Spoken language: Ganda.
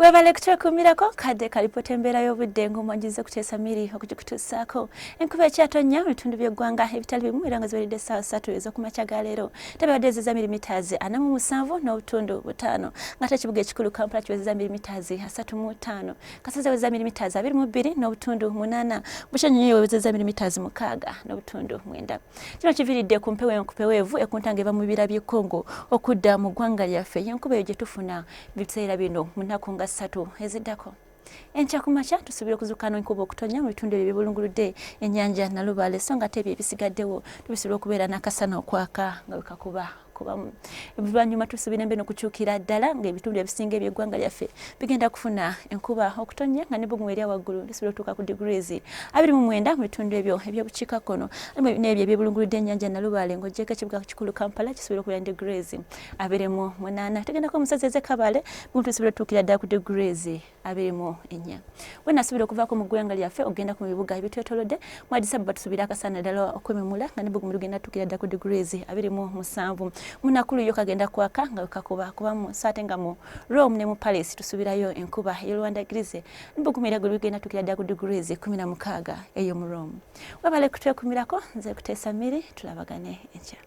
Webale kutwekuumirako kadde kalipota embeera y'obudde ng'omwanjiriza kuteesa miri okugikutuusaako. Enkuba ekyatonnya mu bitundu by'eggwanga ebitali bimu era nga ziweredde essaawa 3 ez'okumakya ga leero tebabadde ezeza mirimitazi 47.5, ng'ate ekibuga ekikulu Kampala kiwezeza mirimitazi 35, Kasaza wezeza mirimitazi 22.8, Bushenyi wezeza mirimitazi 6.9. Kino kiviiridde ku mpewo enkupeweevu ekunta ng'eva mu bibira by'e Congo okudda mu ggwanga lyaffe. Y'enkuba eyo gye tufuna biseera bino mu nnaku nga 3 eziddako. Enkya ku makya tusuubira okuzuukuka n'enkuba okutonnya mu bitundu ebyo ebyebulunguludde ennyanja Nalubaale, so nga ate ebyo ebisigaddewo tubisuubira okubeera n'akasana okwaka nga bwe kakuba kubamu. Oluvannyuma tusuubira embeera okukyukira ddala ng'ebitundu ebisinga eby'eggwanga lyaffe bigenda kufuna enkuba okutonnya nga n'ebbugumu erya waggulu lisobola okutuuka ku degrees 29 mu bitundu ebyo eby'obukiikakkono n'ebyo ebyebulunguludde ennyanja Nalubaale. Ng'oggyeko ekibuga kikulu Kampala kisobola okubeera ne degrees 28. Tugendako mu ssaza ez'e Kabale, gumu tusobola okutuukira ddala ku degrees 24. We nasuubira okuvaako mu ggwanga lyaffe okugenda ku bibuga ebitwetoolodde, mu Addis Ababa tusuubira akasana ddala okwememula nga n'ebbugumu ligenda tuukira ddala ku degrees 27. Mu Nakuru yo kagenda kwaka nga wekakuba kubamu, so ate nga mu Rome ne mu Paris tusuubirayo enkuba ey'oluwandagirize n'ebbugumu era ligenda tuukira ddala ku degrees 16 eyo mu Rome. Webale kutwekumirako, nze Kuteesa Miri, tulabagane enkya.